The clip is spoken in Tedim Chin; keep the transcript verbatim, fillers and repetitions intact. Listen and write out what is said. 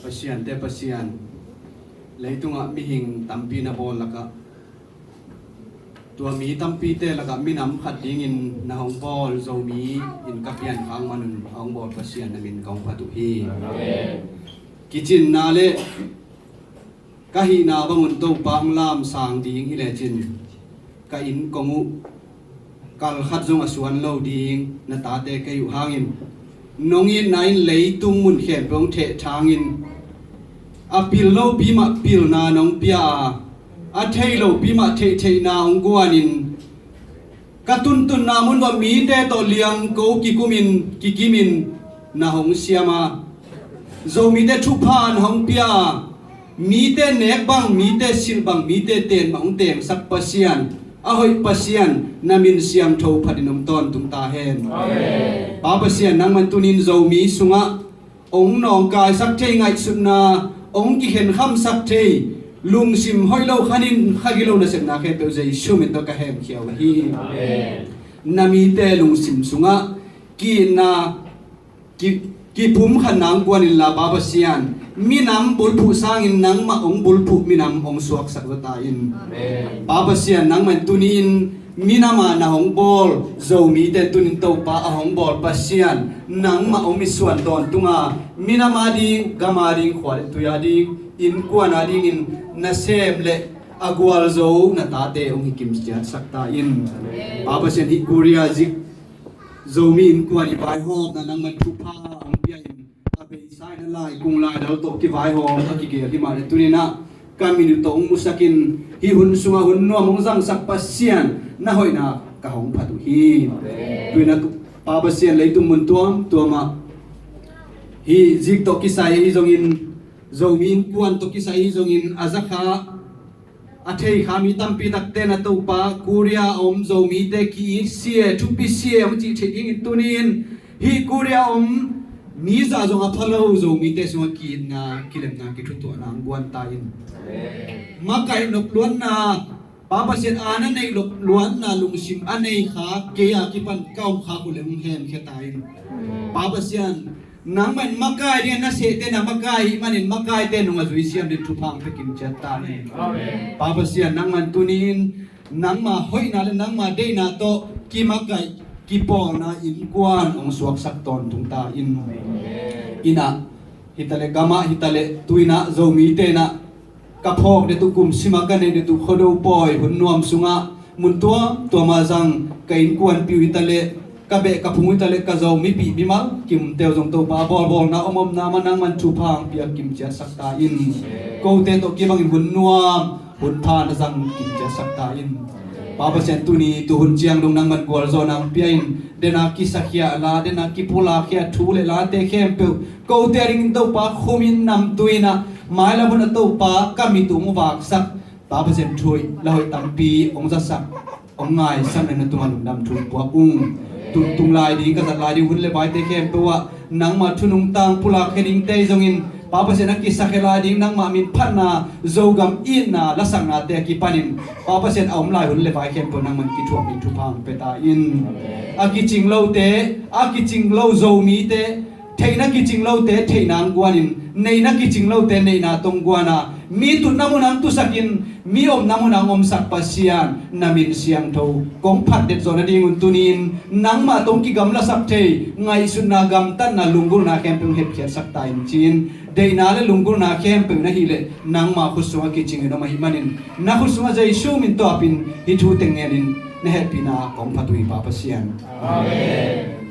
Pasiante Pasian, leitungah mihing tampi na bawl lakah, tua mi tampite lakah minam khat dingin na hong bawl Zomi in ka piankhak manun a hong bawl Pasian na min kong phat uh hi. Amen. Kicinna le ka hihna bangun Topa hong lamsang ding hi lecin ka inn kong uh kal khat zong a suan lo ding na tate kei uh hangin nong itna in leitung mun khempeuh hong thehthangin a pil lopi mah pilna nong pia a, a thei lopi mah theihtheihna hong guanin ka tuntunna mun uah mite tawh liangko kikumin kikimin na hong siam a, Zomite thupha na hong pia a, mite nek bang, mite silh bang, mite ten bang hong tengsak Pasian, a hoih Pasian na min siangtho phatin om tawntung ta hen. Amen. Pa Pasian, nangman tunin Zomi sungah hong nawngkaisak thei ngaihsutna, hong kikhenkhamsak thei lungsim hoih lo khanin kha gilo nasepna khempeuh Jesu min tawh ka hemkhia uh hi. Amen. Na mite lungsim sungah ki-itna ki, kipumkhatna hong guan inla Pa Pasian, minam bulphuh sangin nangmah hong bulphuh minam hong suaksak zaw ta in. Amen. Pa Pasian, nangmah in tuni-in minam a na hong bawl Zomite tunin Topa a hong bawl Pasian nangmah hong mitsuan tawntunga, minam a ding, gam a ding, khua le tui a ding, innkuan a dingin nasem le a gualzo na tate hong hi kimciatsak ta in. Amen. Pa Pasian, hih Korea zik Zomi innkuan i vaihawmna nangman thupha hong pia in, a beisa in a laikung laidal tawh kivaihawm a kigel hi mah le tuninah ka min uh tawh hong musakin hih hun sungah hun nuam hong zangsak Pasian na hoihna ka hong phat uh hi. Amen. Tuinah Pa Pasian, leitung mun tuamtuamah hih zik tawh kisai ahi zongin, Zomi innkuan tawh kisai ahi zongin a zakha a theikha mi tampi takte na Topa Korea a om Zomite ki-it sia, thupi sia hong cih theih dingin tunin hih Korea a om mi zah zong a pha lo Zomite sungah ki-itna, kilemna, kithutuahna hong guan ta in. Amen. Makaih nop luanna, Pa Pasian, a na neih nop luanna lungsim a nei kha, kei a kipan ka om kha uh le hong hemkhia ta in. Amen. Pa Pasian, nangmah in makai ding a, na sehte na makai ahih manin makaite nung a zui siam ding thupha hong pia kimciat ta in. Amen. Pa Pasian, nangmah in tuni-in nangmah hoihna le nangmah deihna tawh kimakaih kipawlna innkuan hong suaksak tawntung ta in. Amen. Innah hitaleh, gamah hitaleh, tuinah Zomite inah ka phawk detuh, kum sima ka neih detuh Khuado pawi hun nuam sungah mun tuamtuama zang ka innkuanpih uh hitaleh, ka beh ka phung uh hitaleh, ka Zomipih mimal kimteu zong Topa a bawlbawlna om omna mah nangman thupha hong pia kimciatsak ta in. Kote tawh kibangin hun nuam hun pha na zang kimciatsak ta in. Pa Pasian, tuni tuhun ciang dong nangman gualzawhna hong pia in, dena kisakhia la, dena kipulakkhia thu le late khempeuh kote a dingin Topa khumin namtui inah mailam hunah Topa ka mit uh hong vaksak, Pa Pasian, thu hoih la hoih tampi hong zasak, hong ngaisak na tungah lungdam thu puak ung. Tuntung lai ding, ka zat lai ding hun le vaite khempeuh ah nangmah thu nungtang pulakkhia dingte ahi zongin, Pa Pasian, a kisakhia lai ding nangmah min phatna, Zogam itna lasaknate a kipanin, Pa Pasian, a om lai hun le vai khempeuh nangman kithuah ding thupha hong pia ta in. A kicing lote, a kicing lo Zomite, theihna kicing lote theihna hong guanin, neihna kicing lote neihna tawh hong guana, mi tutna munah hong tusakin, mi omna munah hong omsak Pasian, na min siangtho kong phat det zawh nadingun tuni-in nangmah tawh hong kigamlasak thei ngaihsutna, gamtatna, lunggulhna khempeuh hong hepkhiatsak ta in ci-in, deihna le lunggulhna khempeuh na hih leh nangmah khut sungah kicingin om ahih manin, na khut sungah Jesu min tawh apin hih thu teng ngenin na hehpihna kong phat uh hi, Pa Pasian. Amen.